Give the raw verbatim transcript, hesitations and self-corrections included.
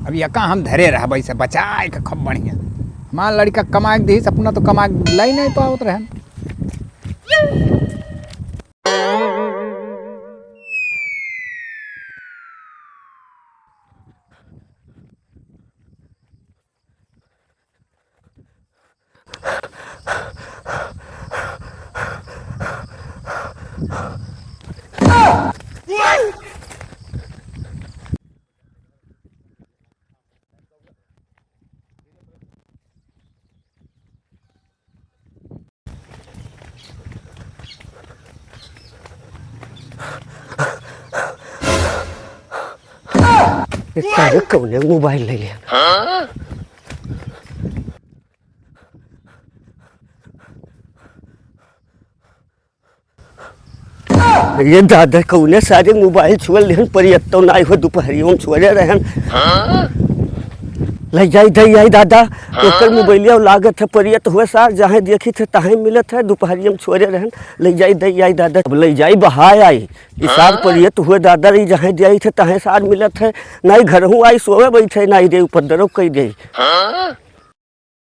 अब यका हम धरे रहबै से बचाए के खूब बढ़िया। हमार लड़िका कमाए के दिहिस, अपना तो कमाए के लाई नहीं पावत रहन। ए, सारे कौने मोबाइल ले लिया? ये दादा, कौने सारे मोबाइल छुअल रहन, परियत्तो नाई हो, दुपहरियो में छुअले रहन। हाँ? ले जाई, दे आई दादा, हाँ? ओकर मोबाइलिया लागत है, परियत हुए सार, जहाँ देखी थे, तहाँ मिलत है, दुपहरियो में छुअले रहन, ले जाई, दे आई दादा, अब ले जाई, बहाय आई, ई सार हाँ? परियत हुए दादा, ई जहाँ दे आई थे, तहाँ सार मिलत है, नाई घर हूँ आई, सोवे बैठे, नाई दे, उपद्रव कई दे। हाँ?